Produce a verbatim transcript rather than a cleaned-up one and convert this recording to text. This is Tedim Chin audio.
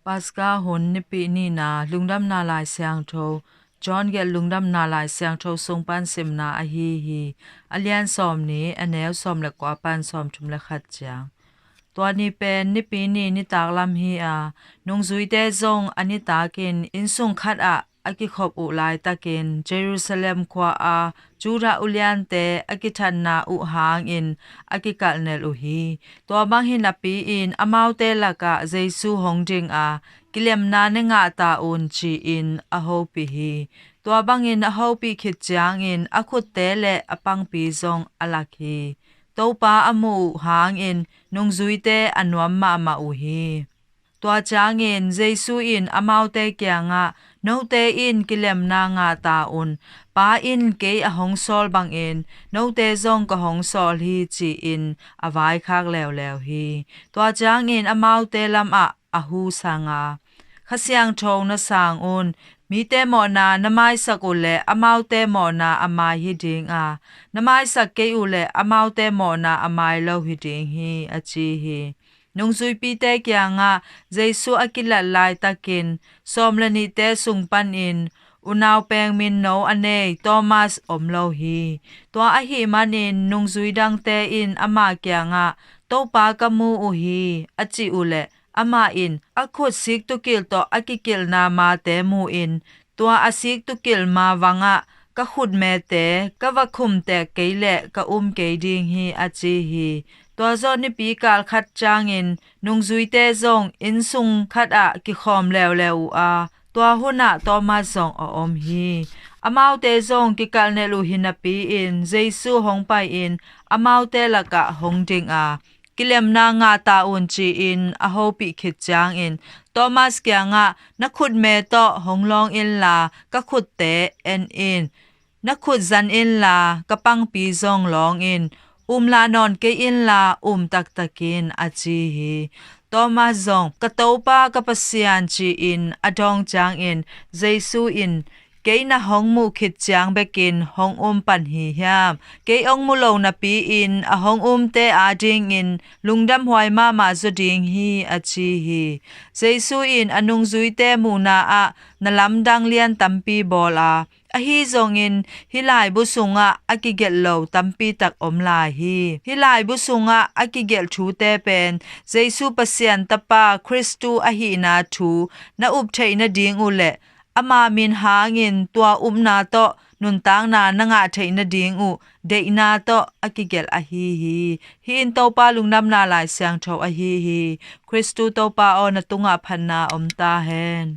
Paska hun nipi nihna lungdamna lai siangtho, John gelh lungdamna lai siangtho sung pan simna ahi hi. A lian sawm ni, a neu sawm le kua pan sawm thum le khat ciang. Tua ni pen nipi ni nitak lam hi a, nungzuite zong a nitakin innsung khat ah a kikhop uh laitakin Jerusalem khua a Judah uliante a kithanna uh hangin a kikalhnel uh hi. Tua bang hi napi-in amaute lakah Jesu hong ding a, kilemna ne ngah ta un, ci-in a hopih hi. Tua bangin a hopih khit ciangin a khutte le a pangpi zong a lak hi. Topa a muh uh hangin nungzuite a nuam mahmah uh hi. Tua ciangin Jesu in amaute kiangah, "Note in kilemna ngah ta un. Pa in kei a hong sawl bangin note zong ka hong sawl hi," ci-in a vaikhak leuleu hi. Tua ciangin amaute lamah a husang a, "Kha Siangtho na sang un. Mite mawhna na maisak uh leh amaute mawhna a mai hi ding a, na maisak kei uh leh amaute mawhna a mai lo hi ding hi," a ci hi. Nungzuipite kiangah Jesu a kilat laitakin sawm le nihte sung panin unau peng minno a nei Thomas om lo hi. Tua ahih manin nungzui dangte in ama kiangah, "Topa ka mu uh hi," a cih uh leh amah in a khut siktukilh tawh a kikilhna mate mu-in, tua a siktukilh ma vangah ka khutmete ka va khumtek kei leh ka um kei ding hi, a ci hi. Tua zawh nipi kal khat ciangin nungzuite zong innsung khatah kikhawm leuleu uh a, tua hunah Thomas zong a om hi. Amaute zong kikalhnel uh hi napi-in Jesu hong pai-in amaute lakah hong ding a, "Kilemna ngah ta un," ci-in a hopih khit ciangin Thomas kiangah, "Na khutme tawh hong lawng inla ka khutte en in. Na khut zan inla ka pangpi zong lawng in. Umlah nawn kei inla um taktak in," a ci hi. Thomas zong, "Ka Topa, ka Pasian," ci-in a dawng ciangin Jesu in, "Kei na hong muh khit ciang bekin hong um pan hi hiam? Kei hong mu lo napi-in a hong umte adingin lungdamhuai mahmah zaw ding hi," a ci hi. Jesu in a nungzuite muhna ah na lamdang lian tampi bawl a, ahi zongin hih laibu sungah a kigelh lo tampi tak om lai hi. Hih laibu sungah a kigelh thute pen Jesu Pasian Tapa Khristu ahihna thu na up theih nading uh leh ama min hangin tua upna tawh nuntakna na ngah theih nading uh deihna tawh a kigelh ahi hi. Hih in Topa lungdamna lai siangtho ahi hi. Khristu Topa aw, na tungah phatna om ta hen.